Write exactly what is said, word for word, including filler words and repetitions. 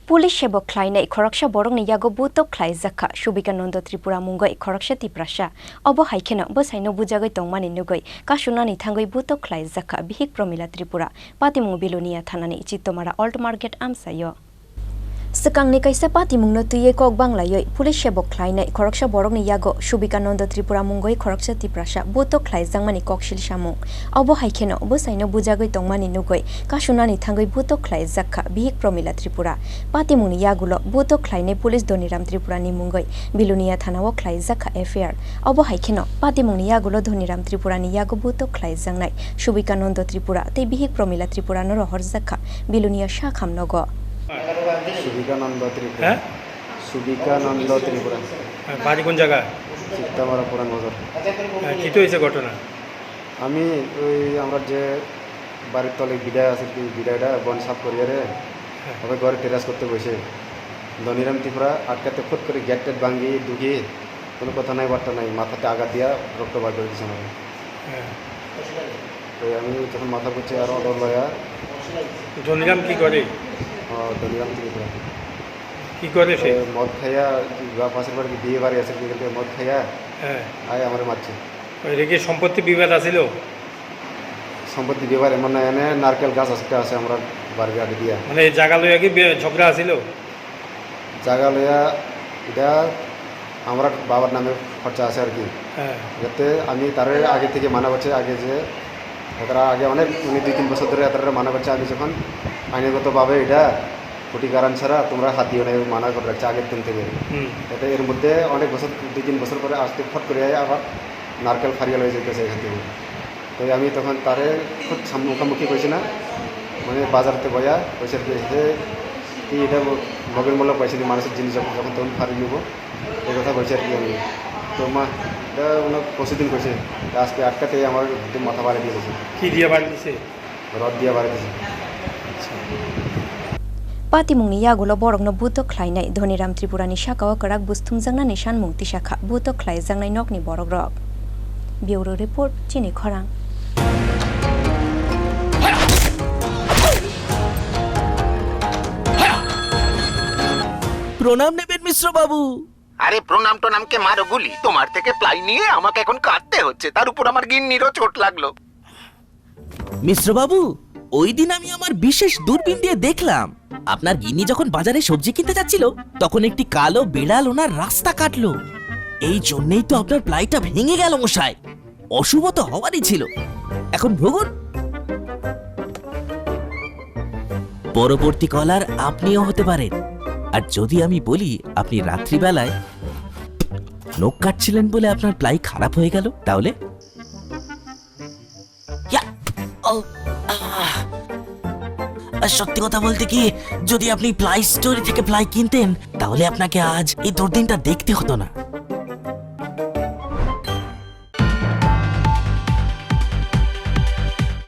Police sebok khlainai khoroksa borokni yago butok khlaijakha Subika Nando Tripura mungwi khoroksa Tiprasa. Obo hai kheno bwsaino bujagwi tongmani nugwi kasunani thangwi butok khlaijakha bihik Promila Tripura, patimung Bilonia thanani Chittomara Old Market amchaio. Swkangni kaisa patimungno twiwi kok banglaiwi police sebok khlainai khoroksa borokni yago Subika Nando Tripura mungwi khoroksa Tiprasa butok khlaijakmani koksil samung. Obo hai kheno bwsaino bujagwi tongmani nugwi kasunani thangwi butok khlaijakha bihik Promila Tripura. Patimungni yagulo butok khlainai police Dhoniram Tripurani mungwi Bilonia thanao khlaijakha F I R. Obo hai kheno patimungni yagulo Dhoniram Tripurani yago butok khlaijaknai Subika Nando Tripura tei bihik Promila Tripurano rohorjakha Bilonia sakham nogo. সুবিকানন্দ ত্রিপুরা। হ্যাঁ? সুবিকানন্দ ত্রিপুরা। হ্যাঁ, বাড়ি কোন জায়গা? চিত্তামারা পুরান বাজার। হ্যাঁ, কি তো হয়েছে ঘটনা? আমি ওই আমরা যে বাড়ির তলে বিডা আছে, কি বিডাটা বন সাফ করিয়ারে হ্যাঁ। ওদের ঘরে টেরাস করতে বসে। ধনিরাম ত্রিপুরা আটকাতে ফুট করে গেট টেট ভাঙি ঢুকি কোনো কথা নাই, বার্তা নাই, মাথাতে আঘাত দিয়া রক্ত বার করে দিছে আমার। হ্যাঁ। তো আমি তখন মাথা করছি আর অটো লয়া। ধনিরাম কি করে? ও, ধনিরাম ত্রিপুরা। কি করে সে? এ, মদ খাইয়া, বা পাশের বাড়ি বিয়ে বাড়ি আছে, কি করে মদ খাইয়া হ্যাঁ। আয় আমারে মারছে। এটা কি সম্পত্তি বিবাদ আছিল? সম্পত্তি বিবাদ এমন না, এনে নারকেল গাছ একটা আছে আমরা বাড়ির আগে দিয়া। মানে এই জায়গা লইয়া কি বে-, ঝগড়া আছিল? জায়গা লইয়া এটা আমার বাবার নামে খরচা আছে আর কি। হ্যাঁ। যাতে আমি তারে আগে থেকে মানা করছি, আগে যে তারা আগে অনেক, মানে, দুই তিন বছর ধরে তারা মানা করছে, আমি যখন আইনগতভাবে এটা খুঁটি গারান ছাড়া তোমরা হাত দিও না, এরকম মানা করে রাখছে আগের দিন থেকে। হুম। এতে এর মধ্যে অনেক বছর, দুই তিন বছর পরে আসতে ফট করে আবার নারকেল ফারিয়া লয়ে যেতেছে এখান থেকে। তাই আমি তখন তারে খুব সাম-, মুখামুখি কইছি না, মানে, বাজারতে বয়া কইছে আর কি, "হে, তুই এটা ব-, মগের মূল্য পাইছিলি, মানুষের জিনিস যখন, যখন তখন ফারি নিব।" এই কথা কইছে আর কি আমি। তো মা, এটা ওনার পরশু দিন কইছে, তা আজকে আটকাতে আমার একদম মাথা বাড়ি দিয়ে গেছে। কি দিয়ে বাড়ি দিছে? রড দিয়ে বাড়ি দিছে। Patimungni yagulo borokno butok khlainai Dhoniram Tripurani sakao kwrak bus thumjaknani sanmung tisakha butok khlaijaknai nokni borokrok. Bureau Report, Chini Khorang. প্রণাম নেবেন মিশ্র বাবু। আরে প্রণাম টোনামকে মারো গুলি, তোমার থেকে প্লাই নিয়ে আমাকে এখন কাঁদতে হচ্ছে, তার উপর আমার গিন্নিরও চোট লাগলো। মিশ্র বাবু, ওই দিন আমি আমার বিশেষ দূরবীন দিয়ে দেখলাম, আপনার গিন্নি যখন বাজারে সবজি কিনতে যাচ্ছিল, তখন একটি কালো বিড়াল ওনার রাস্তা কাটলো। এই জন্যই তো আপনার প্লাইটা ভেঙে গেল মশাই। অশুভ তো হওয়ারই ছিল। এখন ভোগুন। পরবর্তী কলার আপনিও হতে পারেন। আর যদি আমি বলি আপনি রাত্রিবেলায় নখ কাটছিলেন বলে আপনার প্লাই খারাপ হয়ে গেল, তাহলে? ইয়া! ও! আহ! আর সত্যি কথা বলতে কি, যদি আপনি প্লাই স্টোর থেকে প্লাই কিনতেন, তাহলে আপনাকে আজ এই দুর্দিনটা দেখতে হতো না।